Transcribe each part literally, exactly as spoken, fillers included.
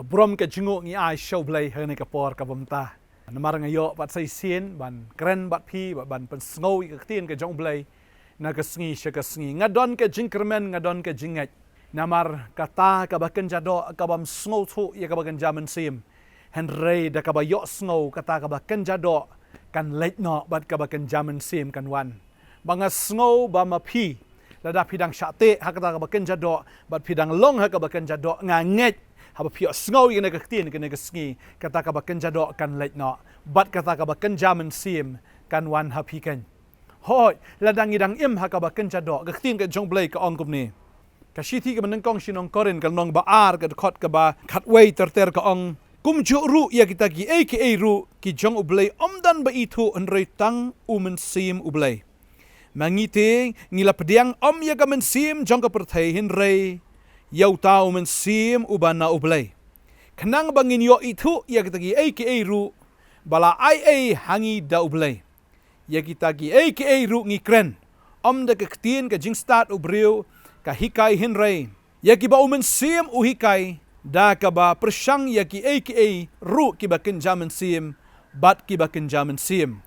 Burom ka jingnguh ngi ai sha U Blei ha kane ka por ka bynta. Namar nga ïoh pat sa shisien ban kren bad phi, bad ban pynsngew ïa ka ktien ka jong U Blei na ka sngi sha ka sngi. Nga don ka jingkyrmen, nga don ka jingngeit. Namar kata kaba kynja doh ka bym sngewthuh ïa kaba kynja mynsiem. Hynrei da kaba ïohsngew kata kaba kynja doh kan leit noh bad kaba kynja mynsiem kan wan. Ba nga sngew ba ma phi, lada phi dang shah teh ha kata kaba kynja doh, bad phi dang long ha kaba kynja doh, nga ngeit haba phi ïohsngew ïa kane ka ktien kane ka sngi, kata kaba kynja doh kan leit noh bad kata kaba kynja mynsiem kan wan ha phi keiñ. Hooid, lada ngi dang im ha kaba kynja doh, ka ktien ka jong U Blei ka ong kumne. Ka shithi kaba nyngkong sha ki nong Korinth, ka lynnong ba ar, ka dkhot kaba khatwei ter ter, ka ong: Kumjuh ruh ïa kita kiei kiei ruh ki jong U Blei ym don ba ithuh, hynrei tang U Mynsiem U Blei. Ma ngi te, ngi la pdiang ym ïa ka mynsiem jong ka pyrthei, hynrei ïa uta U Mynsiem uba na U Blei, khnang ba ngin ïoh ithuh ïa kita kiei kiei ruh ba la ai ei ha ngi da U Blei. Ïa kita kiei kiei ruh ngi kren ym da ka ktien ka jingstad u briew ka hikai, hynrei ïa kiba U Mynsiem u hikai, da kaba pyrshang ïa kiei kiei ruh kiba kynja mynsiem bad kiba kynja mynsiem.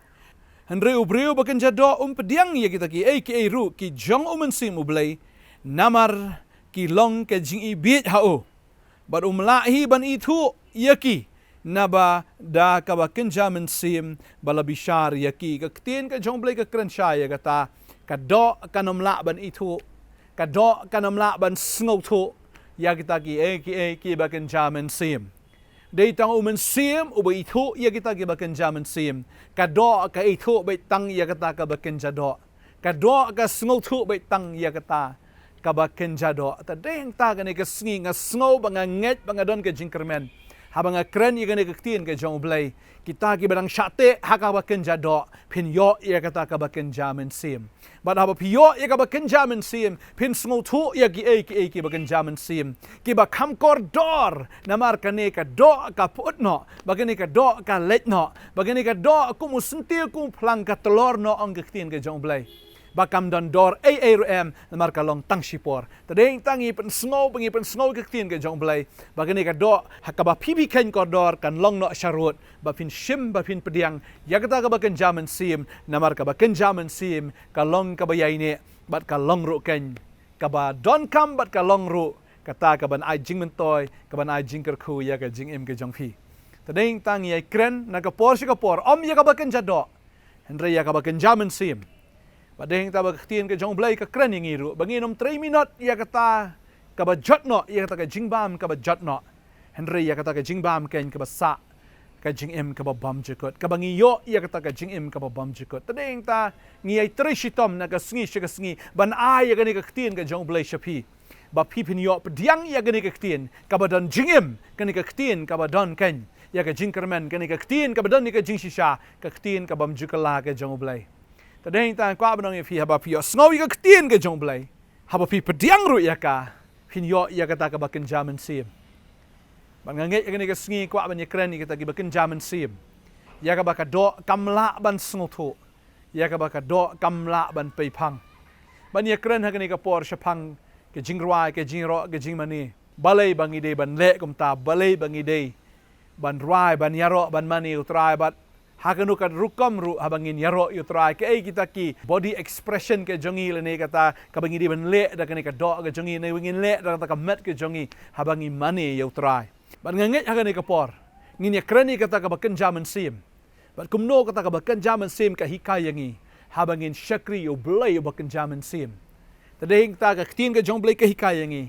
Hynrei u briew ba kynja doh um pdiang ïa kita kiei kiei ruh ki jong U Mynsiem U Blei, namar ki long ka jingibieit ha u. Bad um lah hi ban ithuh ïa ki, naba da kaba kynja mynsiem ba la bishar ïa ki. Ka ktien ka jong U Blei ka kren shai ïa kata, ka doh kan ym lah ban ithuh, ka doh kan ym lah ban sngewthuh ïa kita kiei kiei kiba kynja mynsiem. Dei tang U Mynsiem uba ithuh ïa kita kiba kynja mynsiem. Ka doh ka ithuh beit tang ïa kata kaba kynja doh. Ka doh ka sngewthuh beit tang ïa kata kaba kynja doh. Te dei hangta kane ka sngi nga sngew ba nga ngeit ba nga don ka jingkyrmen haba nga kren ïa kane ka ktien ka jong U Blei. Kita kiba dang shah teh ha kaba kynja doh, phin ïoh ïa kata kaba kynja mynsiem. Bad haba phi ïoh ïa kaba kynja mynsiem, phin sngewthuh ïa kiei kiei kiba kynja mynsiem, kiba kham kordor. Namar kane ka doh ka pyut noh, ba kane ka doh ka leit noh, ba kane ka doh kum u syntiew kum u phlang ka tlor noh, ong ka ktien ka jong U Blei. Ba kam don dor ei ei ruh em, namar ka long tang shipor. Te dei hangta ngi pynsngew, ba ngi pynsngew ka ktien ka jong U Blei, ba kane ka doh ha kaba phi phi kheiñ kordor kan long noh sharud, ba phin shim, ba phin pdiang ïa kata kaba kynja mynsiem. Namar kaba kynja mynsiem ka long kaba ïaineh, bad ka long ruh keiñ kaba donkam, bad ka long ruh kata kaban ai jingmyntoi, kaban ai jingkyrkhu ïa ka jingim ka jong phi. Te dei hangta ngi ïai kren na ka por sha ka por ym ïa kaba kynja doh, hynrei ïa kaba kynja mynsiem. Bad dei hangta ba ka ktien ka jong U Blei ka kren ïa ngi ruh ba ngin ym trei minot ïa kata kaba jot noh, ïa kata ka jingbam kaba jot noh, hynrei ïa kata ka jingbam keiñ kaba sah ka jingim kaba bymjukut, kaba ngi ïoh ïa kata ka jingim kaba bymjukut. Te dei hangta ngi ïai trei shitom na ka sngi sha ka sngi ban ai ïa kane ka ktien ka jong U Blei sha phi, ba phi phin ïoh pdiang ïa kane ka ktien kaba don jingim, kane ka ktien kaba don keiñ ïa ka jingkyrmen, kane ka ktien kaba don ïa ka jingshisha, ka ktien ka bymjukut la ka jong U Blei. Te dei hangta nga kwah ban ong ïa phi, haba phi ïohsngew ïa ka ktien ka jong U Blei, haba phi pdiang ruh ïa ka, phin ïoh ïa kata kaba kynja mynsiem. Bad nga ngeit ïa kane ka sngi kwah ban ïakren ïa kita kiba kynja mynsiem, ïa kaba ka doh kam lah ban sngewthuh, ïa kaba ka doh kam lah ban peiphang. Ban ïakren ha kane ka por shaphang ka jingrwai, ka jingïaroh, ka jingmane. Balei ba ngi dei ban leh kumta, balei ba ngi dei ban rwai, ban ïaroh, ban mane ïa U Trai, bad ha kano ka rukom ruh haba ngin ïaroh ïa U Trai, kaei kita ki body expression ka jong ngi lane kata kaba ngi dei ban leh da kane ka doh ka jong ngi, ne ba ngin leh da kata ka met ka jong ngi haba ngi mane ïa U Trai. Bad nga ngeit ha kane ka por ngin ïakren ïa kata kaba kynja mynsiem. Bad kumno kata kaba kynja mynsiem ka hikai ïa ngi haba ngin shakri ïa U Blei uba kynja mynsiem. Te dei hangta ka ktien ka jong U Blei ka hikai ïa ngi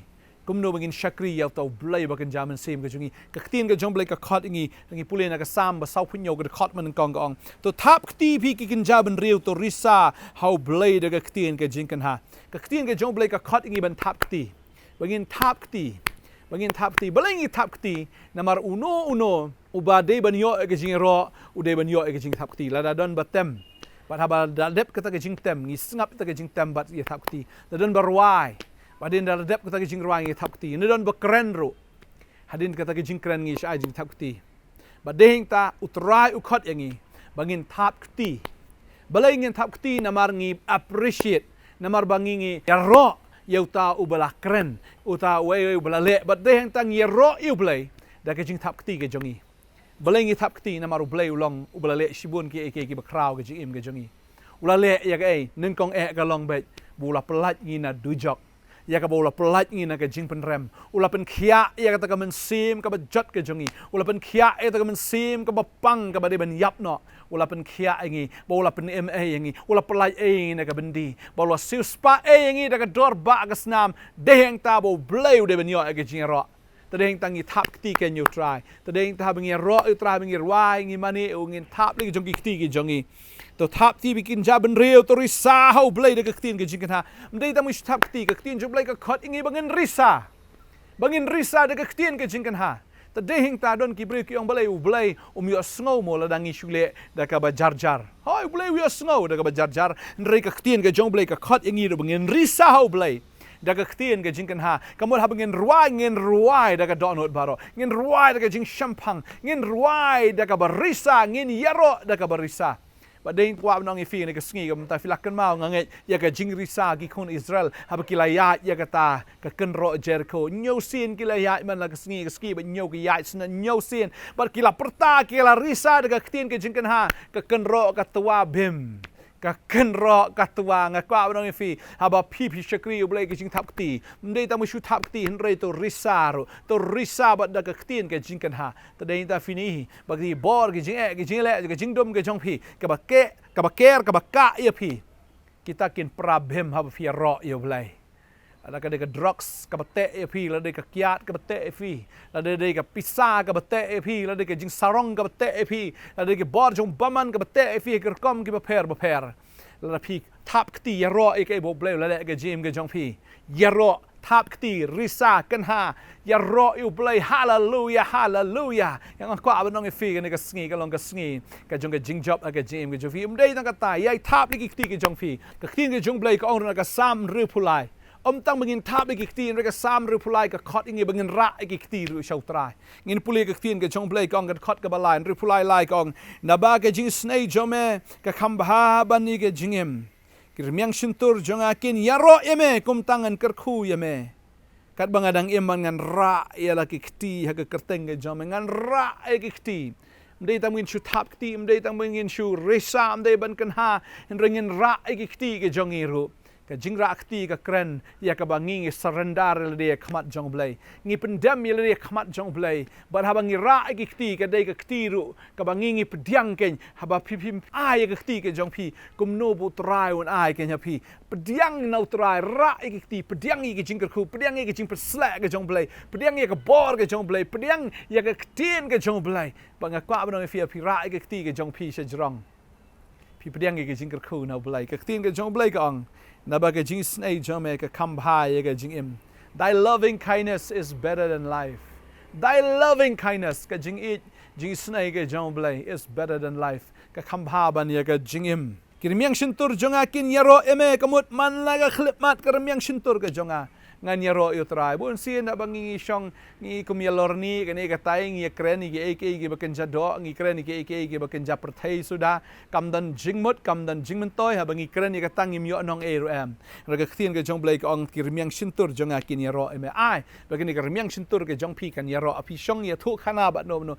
kumno ba ngin shakri ïa uta U Blei uba kynja mynsiem ka jong ngi. Ka ktien ka jong U Blei ka khot ïa ngi, ngi pule na ka Salm ba sawphew hynñiew, ka dkhot ba nyngkong, ka ong: To thap kti phi ki kynja bynriew, to risa ha U Blei da ka ktien ka jingkynha. Ka ktien ka jong U Blei ka khot ïa ngi ban thap kti. Ba ngin thap kti. Ba ngin thap kti. Balei ngi thap kti? Namar uno uno uba dei ban ïoh ïa ka jingïaroh u dei ban ïoh ïa ka jingthap kti. Lada don ba tem, bad haba da dep kata ka jingtem, ngi sngap kata ka jingtem bad ïa thap kti. Da don ba rwai, bad hadien da dep kata ka jingrwai ngi thap kti. Da don ba kren ruh, hadien kata ka jingkren ngi shah ai jingthap kti. Bad dei hangta U Trai u khot ïa ngi ba ngin thap kti. Balei ngin thap kti? Namar ngi appreciate, namar ba ngi, ngi ïaroh ïa uta uba la kren, uta uwei uba la leh. Bad dei hangta ngi ïaroh ïa U Blei da ka jingthap kti ka jong ngi. Balei ngi thap kti? Namar U Blei u long uba la leh shibun kiei kiei kiba khraw ha ka jingim ka jong ngi. U la leh ïa kaei? Nyngkong eh ka long beit ba u la pyllait ngi na dujok, ïa kaba u la pyllait ngi na ka jingpynrem. U la pynkhiah ïa kata ka mynsiem kaba jot ka jong ngi. U la pynkhiah ïa kata ka mynsiem kaba pang kaba dei ban ïap noh. U la pynkhiah ïa ngi, ba u la pynim ei ïa ngi, u la pyllait ei ïa ngi na ka byndi, ba u la siewspah ei ïa ngi da ka dor ba ka snam. Dei hangta ba U Blei u dei ban ïoh ïa ka jingïaroh. Te dei hangta ngi thap kti kein ïa U Trai. Te dei hangta haba ngi ïaroh ïa U Trai, haba ngi rwai, ngi mane, u ngin thap lei ki jong ki kti ki jong ngi. To thap kti ba kin jia bynriew, to risa ha U Blei da ka ktien ka jingkynha. Ym dei tang ba ngi shu thap kti, ka ktien jong U Blei ka khot ïa ngi ba ngin risa. Ba ngin risa da ka ktien ka jingkynha. Te dei hangta don ki briew ki ong balei U Blei um ïohsngew mo lada ngi shu leh da kaba jarjar. Hooid, U Blei u ïohsngew da kaba jarjar. Hynrei ka ktien ka jong U Blei ka khot ïa ngi ruh ba ngin risa ha U Blei da ka ktien ka jingkynha. Ka mut haba ngin rwai, ngin rwai da ka dohnud baroh. Ngin rwai da ka jingshemphang. Ngin rwai da kaba risa, ngin ïaroh da kaba risa. Bad dei kwah ban ong ïa phi kane ka sngi, kumta phi la kynmaw, nga ngeit ïa ka jingrisa ki khun Israel haba ki la ïaid ïa kata ka kynroh Jerikho. Hynñiew sien ki la ïaid man la ka sngi, ka sngi bad hynñiew ki ïaid sien, hynñiew sien. Bad ki la pyrta, ki la risa da ka ktien ka jingkynha, ka kynroh ka twa bym. Ka kynroh ka twa. Nga kwah ban ong ïa phi, haba phi phi shakri U Blei ka jingthap kti, ym dei tang ba shu thap kti, hynrei to risa ruh, to risa bad da ka ktien ka jingkynha. Te dei hangta phi ïohi ba ki bor, ki jingeh, ki jingleh, ka jingdum ka jong phi, kaba keh, kaba ker, kaba kah ïa phi, kita kin pra bym haba phi ïaroh ïa U Blei. Lada ka dei ka drugs kaba teh ïa phi, lada dei ka kiad kaba teh ïa phi, lada dei ka pisa kaba teh ïa phi, lada dei ka jingsarong kaba teh ïa phi, lada dei ka bor jong bymman kaba teh ïa phi ha ki rukom kiba pher bapher. Lada phi thap kti, ïaroh ïa kaei ba U Blei u la leh ha ka jingim ka jong phi. Ïaroh, thap kti, risa, kynha, ïaroh ïa U Blei. Haleluya, haleluya. Nga kwah ban ong ïa phi kane ka sngi ka long ka sngi ka jong ka jingjop ha ka jingim ka jong phi. Ym dei tang kata, ïai thap ïa ki kti ka jong phi. Ka ktien ka jong U Blei ka ong ruh na ka Salm hynriewphew lai. Ym tang ba ngin thap ïa ki kti, hynrei ka Salm hynriewphew lai ka khot ïa ngi ba ngin rah ïa ki kti ruh sha U Trai. Ngin pule ka ktien ka jong U Blei, ka ong ka dkhot kaba lai, hynriewphew lai lai, ka ong: Naba ka jingisynei jong me ka kham bha ban ïa ka jingim. Ki rmiang shyntur jong nga kin ïaroh ïa me, kumta ngan kyrkhu ïa me. Katba nga dang im, ngan rah ïa la ki kti ha ka kyrteng ka jong me, ngan rah ïa ki kti. Ym dei tang ba ngin shu thap kti, ym dei tang ba ngin shu risa, ym dei ban kynha, hynrei ngin rah ïa ki kti ka jong ngi ruh. Ka jingrah kti ka kren ïa kaba ngi ngi surrender ïa lade ha khmat jong U Blei. Ngi pyndem ïa lade ha khmat jong U Blei. Bad haba ngi rah ïa ki kti, ka dei ka kti ruh kaba ngi ngi pdiang kein. Haba phi phim ai ïa ka kti ka jong phi, kumno ba U Trai un ai kein ha phi? Pdiang na U Trai, rah ïa ki kti, pdiang ïa ki jingkyrkhu, pdiang ïa ki jingpynshlur ka jong U Blei, pdiang ïa ka bor ka jong U Blei, pdiang ïa ka ktien ka jong U Blei. Bad nga kwah ban ong ïa phi, phi rah ïa ka kti ka jong phi sha jrong, phi pdiang ïa ka jingkyrkhu na U Blei. Ka ktien ka jong U Blei ka ong: Naba ka jingisynei jong me ka kham bha ïa ka jingim. Thy loving kindness is better than life. Thy loving kindness, ka jingïeit, jingisynei ka jong U Blei, is better than life. Ka kham bha ban ïa ka jingim. Ki rmiang shyntur jong nga kin ïaroh ïa me, ka mut man la ka khyllipmat ka rmiang shyntur ka jong nga ngan ïaroh ïa U Trai. Bun sien haba ngi ngi shong, ngi kum ïalorni kane katai, ngi ïakren ïa kiei kiei kiba kynja doh, ngi kren ïa kiei kiei kiba kynja pyrthei suda. Kam don jingmut, kam don jingmyntoi, haba ngi kren ïa kata ngim ïoh nongïaroh em. Hynrei ka ktien ka jong U Blei ka ong: Ki rmiang shyntur jong nga kin ïaroh ïa me. Ai ba kane ka rmiang shyntur ka jong phi kan ïaroh. Phi shong ïathuh khana bad no no,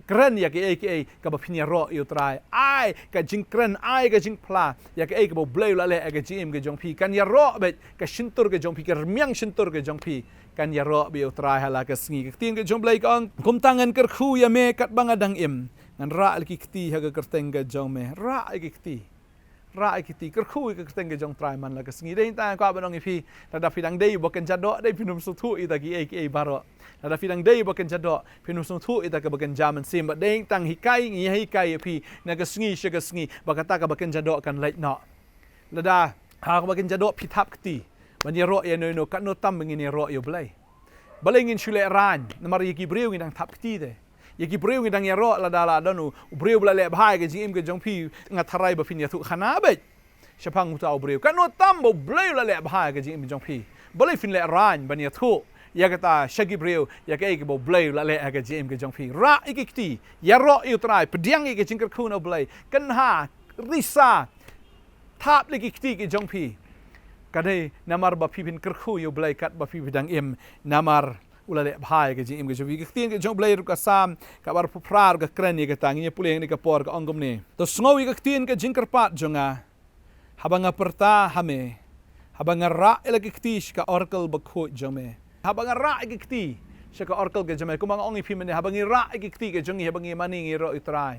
kren ïa kiei kiei kaba phin ïaroh ïa U Trai. Ai ka jingkren, ai ka jingphla ïa kaei kaba U Blei u la leh ha ka jingim ka jong phi. Kan ïaroh beit ka shyntur ka jong phi, ka rmiang shyntur ka jong phi kan ïaroh beit ïa U Trai ha la ka sngi. Ka ktien ka jong U Blei ka ong: Kumta ngan kyrkhu ïa me katba nga dang im, ngan rah ïa ki kti ha ka kyrteng ka jong me. Rah ïa ki kti. Rah ïa ki kti, kyrkhu ïa ka kyrteng ka jong U Trai man la ka sngi. Dei tang kwah ban ong ïa phi, lada phi dang dei ba kynja doh, dei phin ym sngewthuh ïa kita kiei kiei baroh. Lada phi dang dei ba kynja doh, phin ym sngewthuh ïa kita kiba kynja mynsiem. Bad dei tang hikai, ngi hikai ïa phi na ka sngi sha ka sngi ba kata kaba kynja doh kan leit noh. Lada ha kaba kynja doh phi thap kti ban ïaroh ïa no no, katno tam ba ngin ïaroh ïa U Blei. Balei ngin shu lehraiñ? Namar ïa ki briew ngi dang thap kti te. Ïa ki briew ngi dang ïaroh. Lada la don u briew ba la leh bha ïa ka jingim ka jong phi, nga tharai ba phin ïathuh khana beit shaphang uta u briew. Katno tam ba U Blei u la leh bha ïa ka jingim ka jong phi. Balei phin lehraiñ ban ïathuh ïa kata sha ki briew, ïa kaei kaba U Blei u la leh ha ka jingim ka jong phi? Rah ïa ki kti, ïaroh ïa U Trai, pdiang ïa ka jingkyrkhu na U Blei, kynha, risa, thap lei ki kti ki jong phi. Ka dei namar ba phi phin kyrkhu ïa U Blei katba phi phi dang im. Namar u la leh bha ïa ka jingim ka jong phi. Ka ktien ka jong U Blei ruh ka Salm kaba arphew phra ruh ka kren ïa kata, ngin ïa pule ïa kane ka por ka ong kumne. To sngew ïa ka ktien ka jingkyrpad jong nga, haba nga pyrta ha me, haba nga rah ïa la ki kti sha ka orkal bakhuid jong me. Haba nga rah ïa ki kti sha ka orkal ka jong me. Kumba nga ong ïa phi mynne, haba ngi rah ïa ki kti ka jong ngi, haba ngi mane ngi ïaroh ïa U Trai.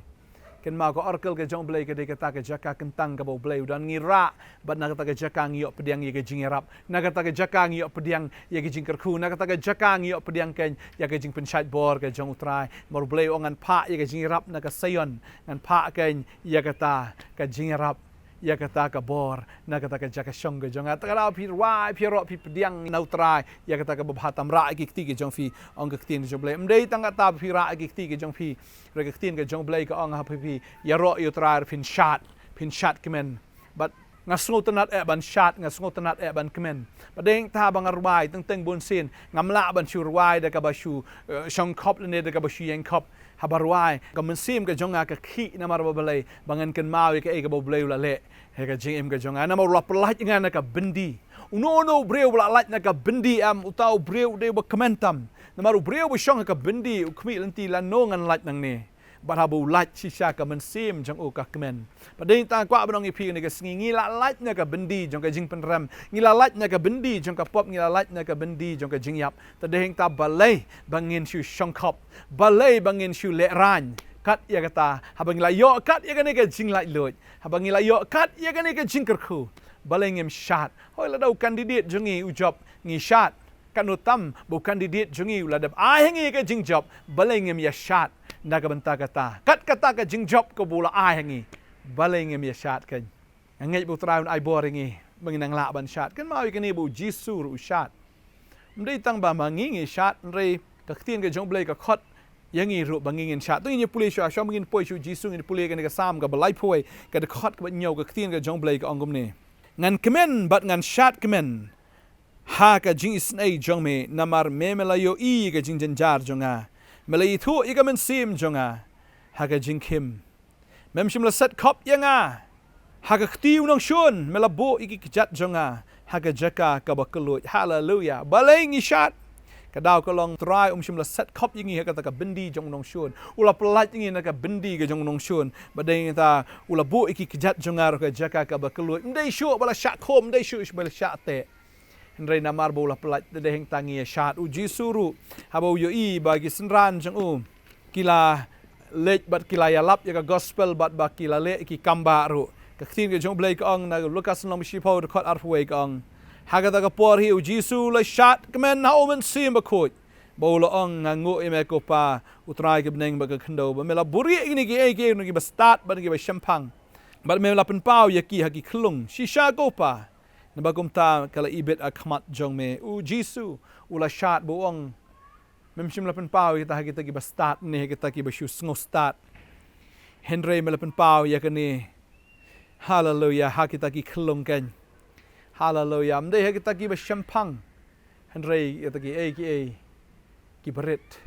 Kynmaw, ka orkal ka jong U Blei ka dei kata ka jaka kyntang kaba U Blei u don. Ngi rah bad na kata ka jaka ngi ïoh pdiang ïa ka jingïarap, na kata ka jaka ngi ïoh pdiang ïa ka jingkyrkhu, na kata ka jaka ngi ïoh pdiang kein ïa ka jingpynshait bor ka jong U Trai. Namar U Blei u ong, ngan phah ïa ka jingïarap na ka Sion, ngan phah kein ïa kata ka jingïarap, ïa kata ka bor na kata ka jaka shong ka jong nga. Te ka daw phi rwai, phi ïaroh, phi pdiang na U Trai ïa kata kaba bha, tam rah ïa ki kti ka jong phi, ong ka ktien ka jong U Blei. Ym dei tang kata ba phi rah ïa ki kti ka jong phi, hynrei ka ktien ka jong U Blei ka ong, haba phi ïaroh ïa U Trai ruh phin shad, phin shad kmen. Bad nga sngewtynnat eh ban shad, nga sngewtynnat eh ban kmen. Bad dei hangta ba nga rwai, teng teng bun sien ngam lah ban shu rwai da kaba shu, eh, shongkhop lane da kaba shu ïengkhop. Haba rwai, ka mynsiem ka jong nga ka khih namar ba balei, ba ngan kynmaw ïa kaei kaba U Blei u la leh ha ka jingim ka jong nga. Namar u la pyllait ïa nga na ka byndi. Uno uno u briew ba la lait na ka byndi em, uta u briew u dei uba kmen tam. Namar u briew ba shong ha ka byndi u khmih lynti, lano ngan lait nangne. Bad haba u lait shisha ka mynsiem jong u ka kmen. Bad dei hangta nga kwah ban ong ïa phi kane ka sngi, ngi la lait na ka byndi jong ka jingpynrem, ngi la lait na ka byndi jong ka pop, ngi la lait na ka byndi jong ka jingïap. Te dei hangta balei ba ngin shu shongkhop, balei ba ngin shu lehraiñ? Kat ïa kata, haba ngi la ïoh kat ïa kane ka jinglaitluid, haba ngi la ïoh kat ïa kane ka jingkyrkhu, balei ngim shad? Hooid, lada u candidate jong ngi u jop, ngi shad. Katno tam ba u candidate jong ngi u la dep ai ha ngi ka jingjop, balei ngim ïa shad na ka bynta kata? Kat kata ka jingjop kaba u la ai ha ngi, balei ngim ïa shad kein? Nga ngeit ba U Trai un ai bor ïa ngi ba ngin nang lah ban shad. Kynmaw ïa kane ba U Jisu ruh u shad. Ym dei tang ba ma ngi ngi shad, hynrei ka ktien ka jong U Blei ka khot ïa ngi ruh ba ngi ngin shad. To ngin ïa pule shuwa, shuwa ba ngin poi sha U Jisu, ngin pule kane ka Salm kaba laiphew wei, ka dkhot kaba hynñiew, ka ktien ka jong U Blei ka ong kumne. Ngan kmen bad ngan shad kmen ha ka jingisynei jong me, namar me, me la ïohi ïa ka jingjynjar jong nga, me la ithuh ïa ka mynsiem jong nga ha ka jingkhim. Mem shym la set khop ïa nga ha ka kti u nongshun, me la buh ïa ki kjat jong nga ha ka jaka kaba kylluid. Haleluya. Balei ngi shad? Ka daw ka long, Trai um shym la set khop ïa ngi ha kata ka byndi jong u nongshun. U la pyllait ïa ngi na ka byndi ka jong u nongshun. Bad dei hangta u la buh ïa ki kjat jong nga ruh ha ka jaka kaba kylluid. Ym dei shuh ba la shah khum, ym dei shuh ba la shah teh. Hynrei namar ba u la pyllait, te dei hangta ngi ïa shad. U Jisu ruh, haba u ïohi ba ki synran jong u ki la leit bad ki la ïalap ïa ka gospel bad ba ki la leh ïa ki kambah ruh. Ka ktien ka jong U Blei ka ong na Lukas lynnong ba shiphew, dkhot arphew wei ka ong, ha kata ka por hi U Jisu u la shad kmen ha U Mynsiem Bakhuid, ba u la ong, nga nguh ïa me ko Pa, U Trai ka bneng bad ka khyndew, ba me la buhrieh ïa kine kiei kiei na kiba stad bad na kiba shemphang, bad me la pynpaw ïa ki ha ki khyllung. Shisha ko Pa, naba kumta ka la ibit ha khmat jong me. U Jisu u la shad, ba u ong, mem shym la pynpaw ïa kita ha kita kiba stad ne ha kita kiba shu sngewstad, hynrei me la pynpaw ïa kane, haleluya, ha kita ki khyllung kein. Haleluya. Ym dei ha kita kiba shemphang, hynrei ïa kita kiei kiei kiba rit,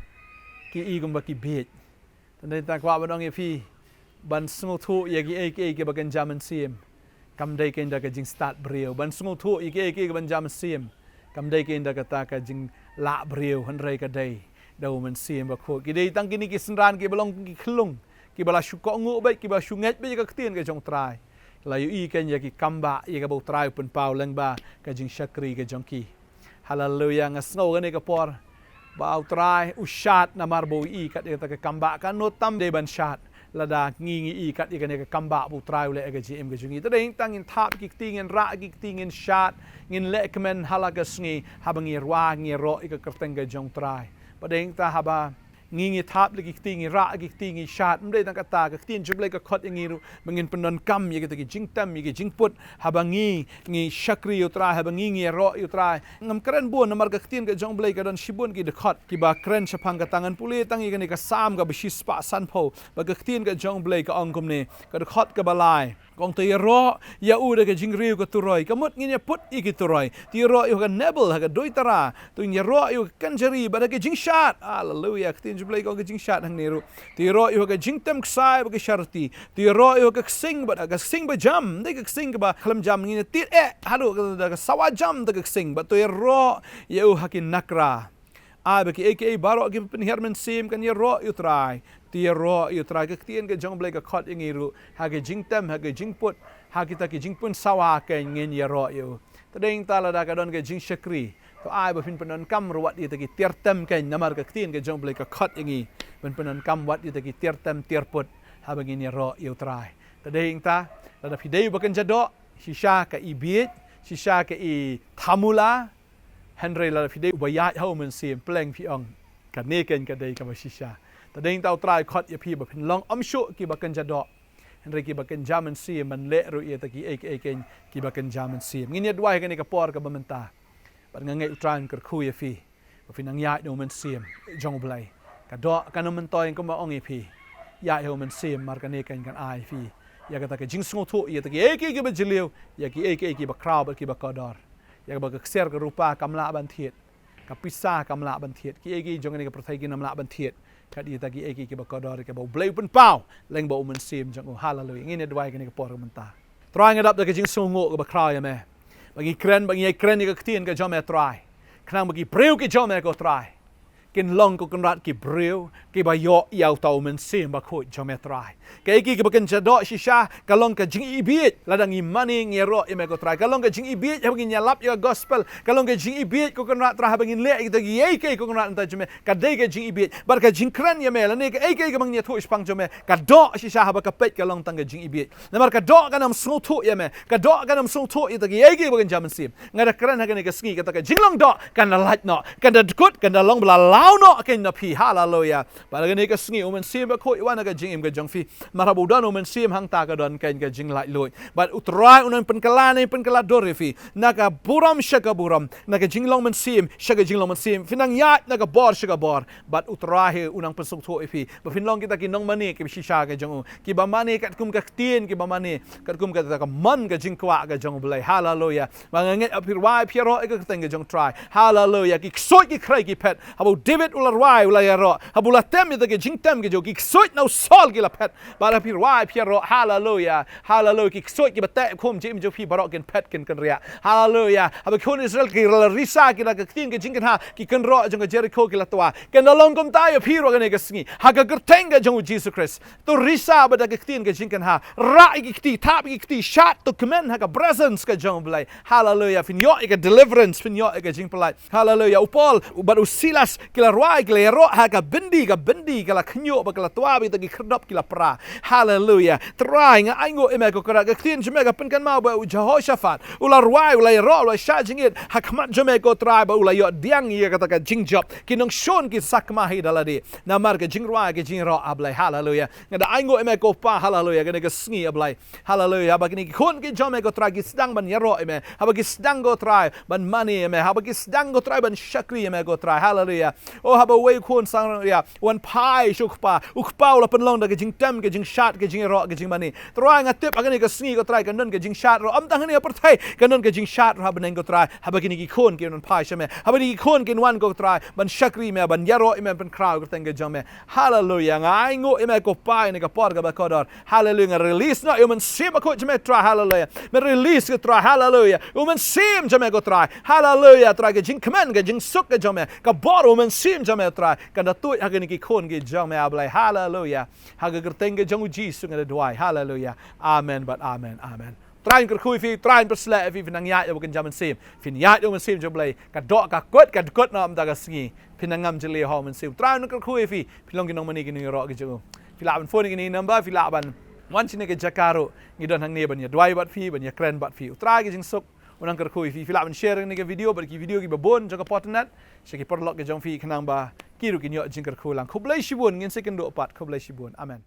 ki i kumba ki bieit. Te dei hangta nga kwah ban ong ïa phi, ban sngewthuh ïa kiei kiei kiba kynja mynsiem, kam dei kein da ka jingstad briew. Ban sngewthuh ïa kiei kiei kiba kynja mynsiem, kam dei kein da kata ka jinglah briew, hynrei ka dei da U Mynsiem Bakhuid. Ki dei tang kine ki synran kiba long ki khyllung, kiba la shu kohnguh beit, kiba shu ngeit beit ïa ka ktien ka jong U Trai. La ïohi kein ïa ki kambah, ïa kaba U Trai u pynpaw lyngba ka jingshakri ka jong ki. Haleluya, nga sngew kane ka por ba U Trai u shad namar ba u i kat ïa kata ka kambah. Katno tam dei ban shad lada ngi ngi i kat ïa kane ka kambah ba U Trai u leh ha ka jingim ka jong ngi. Te dei hangta ngin thap ki kti, ngin rah ki kti, ngin shad, ngin leh kmen ha la ka sngi, haba ngi rwai ngi ïaroh ïa ka kyrteng ka jong U Trai. Bad dei hangta haba ngi ngi thap la ki kti, ngi rah ki kti, ngi shad, ym dei tang kata, ka ktien jong U Blei ka khot ïa ngi ruh ba ngin pyndonkam ïa kita ki jingtem, ïa ki jingput, haba ngi ngi shakri ïa U Trai, haba ngi ngi ïaroh ïa U Trai. Ngam kren bun namar ka ktien ka jong U Blei ka don shibun ki dkhot kiba kren shaphang kata. Ngan pule tang ïa kane ka Salm kaba shispah sanphew, ba ka ktien ka jong U Blei ka ong kumne, ka dkhot kaba lai. Kong, to ïaroh ïa u da ka jingriew ka turoi, kamut ngin ïa put ïa ki turoi. To ïaroh ïa u ha ka Nebel, ha ka duitara. To ïaroh ïa u ha ka kynjari bad ha ka jingshad. Haleluya. Ka ktien jong U Blei ka ong ka jingshad hangne ruh. To ïaroh ïa u ha ka jingtem ksai bad ka sharti. To ïaroh ïa u ha ka ksing bad ha ka ksing bajam. Dei ka ksing kaba khlem jam, ngin ïa tied eh haduh ka, da ka sawa jam da ka ksing. Bad to ïaroh ïa u ha ki nakra. Ai ba kiei kiei baroh kiba pynhiar mynsiem kan ïaroh ïa u Trai. Te ïaroh ïa u Trai, ka ktien ka jong u Blei ka khot ïa ngi ruh, ha ka jingtem, ha ka jingput, ha kita ki jingpynsawa kan ngin ïaroh ïa u. Te dei nangta lada ka don ka jingshakri, to ai ba phin pyndonkam ruh wat ïa kita ki tiar tem kan, namar ka ktien ka jong u Blei ka khot ïa ngi ban pyndonkam wat ïa kita ki tiar tem tiar put haba ngin ïaroh ïa u Trai. Te dei nangta, lada phi dei uba kynja doh, shisha ka ibiej, shisha ka i thamula, hynrei lada phi dei uba ïaid ha u Mynsiem, pleng phi ong, kane kan ka dei kaba shisha. Te dei nangta u Trai u khot ïa phi ba phin long ym shuh kiba kynja doh, hynrei kiba kynja mynsiem, ban leh ruh ïa kita kiei kiei kan kiba kynja mynsiem. Ngin ïa duwai ha kane ka por kaba mynta. Bad nga ngeit u Trai un kyrkhu ïa phi ba phin nang ïaid ha u Mynsiem jong u Blei. Ka doh kan ym myntoi, kumba ong ïa phi, ïaid ha u Mynsiem, namar kane kan kan ai phi ïa kata ka jingsngewthuh ïa kita kiei kiei kiba jylliew, ïa kiei kiei kiba khraw bad kiba kordor. Ïa kaba ka ksiar ka rupa kam lah ban thied, ka pisa kam lah ban thied, kiei kiei jong kane ka pyrthei kin ym lah ban thied kat ïa kita kiei kiei kiba kordor, kaba u Blei u pynpaw lyngba u Mynsiem jong u. Haleluia. Ngin ïa duwai ha kane ka por mynta. Trai, nga dap da ka jingsngewnguh kaba khraw ïa me, ba ngi kren, ba ngi ïa kren ïa ka ktien ka jong me Trai, khnang ba ki briew ki jong me ko Trai kin long ko Kynrad ki briew kiba ïoh ïa uta u Mynsiem Bakhuid jong me Trai. Kaei kaei kaba kynja doh shisha ka long ka jingibiej lada ngi mane ngi ïaroh ïa me ko Trai. Ka long ka jingibiej haba ngin ïalap ïa ka gospel. Ka long ka jingibiej ko Kynrad Trai haba ngin leh ïa kita kiei kiei ko Kynrad mynta jong me. Ka dei ka jingibiej. Bad ka jingkren ïa me lane kaei kaei kaba ngin ïathuh shaphang jong me, ka doh shisha haba ka peit ka long tang ka jingibiej. Namar ka doh kan ym sngewthuh ïa me. Ka doh kan ym sngewthuh ïa kita kiei kiei ba kynja mynsiem. Nga da kren ha kane ka sngi kata ka jinglong doh kan da lait noh, kan da dkut, kan da long ba la law noh kan na phi. Haleluia. Bad ha kane ka sngi u Mynsiem Bakhuid u wan ha ka jingim ka jong phi. Namar haba u don u Mynsiem hangta ka don kan ka jinglaitluid. Bad u Trai un nang pynkylla, nang pynkylla dur ïa phi na ka burom sha ka burom, na ka jinglong mynsiem sha ka jinglong mynsiem. Phin nang ïaid na ka bor sha ka bor. Bad u Trai hi un nang pynsngewthuh ïa phi ba phin long kita ki nongmane kiba shisha ka jong u, kiba mane katkum ka ktien, kiba mane katkum kata ka mon ka jingkwah ka jong u Blei. Haleluia. Ba nga ngeit haba phi rwai phi ïaroh ïa ka kyrteng ka jong u Trai, haleluia, ki ksuid ki khrei ki phet. Haba u David u la rwai u la ïaroh, haba u la tem ïa kita ki jingtem ki jong u, ki ksuid na u Saul ki la phet. Bad haba phi rwai phi ïaroh, haleluia, haleluia, ki ksuid kiba teh khum jingim jong phi baroh kin phet kin kynriah. Haleluia. Haba ki khun Israel ki la risa ki la ka ktien ka jingkynha, ki kynroh jong ka Jerikho ki la twa. Kan da long kumta ïa phi ruh ha kane ka sngi ha ka kyrteng ka jong u Jisu Khrist. To risa bad da ka ktien ka jingkynha. Rah ïa ki kti, thap ïa ki kti, shad, to kmen ha ka presence ka jong u Blei. Haleluia. Phin ïoh ïa ka deliverance, phin ïoh ïa ka jingpyllait. Haleluia. U Paul bad u Silas ki la rwai, ki la ïaroh ha ka byndi, ka byndi ka la khñiuh bad ka la twa bad kita ki khyrdop ki la pra. Haleluia. Trai, nga ainguh ïa me ko Kynrad, ka ktien jong me ka pynkynmaw ba u Jehoshaphat u la rwai, u la ïaroh, u la shah jingit ha khmat jong me ko Trai, bad u la ïoh pdiang ïa kata ka jingjop. Ki nongshun ki sakma hi da lade namar ka jingrwai ka jingïaroh, A Blei. Haleluia. Nga da ainguh ïa me ko Pa, haleluia, kane ka sngi, A Blei. Haleluia. Ba kine ki khun ki jong me ko Trai ki sdang ban ïaroh ïa me, haba ki sdang ko Trai ban mane ïa me, haba ki sdang ko Trai ban shakri ïa me ko Trai. Haleluia. O, haba uwei u khun sa ïa wan phai sha u kpa, u kpa u la pynlong da ka jingtem, ka jingshad, ka jingïaroh, ka jingmane. Trai, nga tip ha kane ka sngi ko Trai kan don ka jingshad ruh, ym tang hangne ha pyrthei, kan don ka jingshad ruh ha bneng ko Trai. Haba kine ki khun kin wan phai sha me, haba kine ki khun kin wan ko Trai ban shakri ïa me, ban ïaroh ïa me, ban pynkhraw ïa ka kyrteng ka jong me. Haleluia. Nga ainguh ïa me ko Pa, ïa kane ka por kaba kordor. Haleluia. Nga release noh ïa u Mynsiem Bakhuid jong me Trai. Haleluia. Me release ko Trai. Haleluia. U Mynsiem jong me ko Trai. Haleluia. Trai, ka jingkmen, ka jingsuk ka jong me, ka bor u Mynsiem jong me Trai, kan da tuid ha kine ki khun ki jong me, A Blei. Haleluia. Ha ka kyrteng ka jong u Jisu nga da duwai. Haleluia. Amen bad amen. Amen. Trai un kyrkhu ïa phi, Trai un pynsleh ïa phi, phin nang ïaid ïa u Kynja Mynsiem. Phin ïaid ïa u Mynsiem jong u Blei. Ka doh ka kut, ka dkut noh mynta ka sngi. Phin nang ngam jylliew ha u Mynsiem. Trai un kyrkhu ïa phi, phin long ki nongmane ki nongïaroh ki jong u. Phi lah ban phone ïa kine ki number, phi lah ban wan shane ka jaka ruh. Ngi don hangne ban ïa duwai bad phi, ban ïa kren bad phi. U Trai ka jingsuk un nang kyrkhu ïa phi. Phi lah ban share ïa kane ka video bad ki video kiba bun jong ka Potternet sha ki paralok ki jong phi, khnang ba ki ruh kin ïoh jingkyrkhu lang. Khublei shibun, ngin sa ïakynduh pat. Khublei shibun. Amen.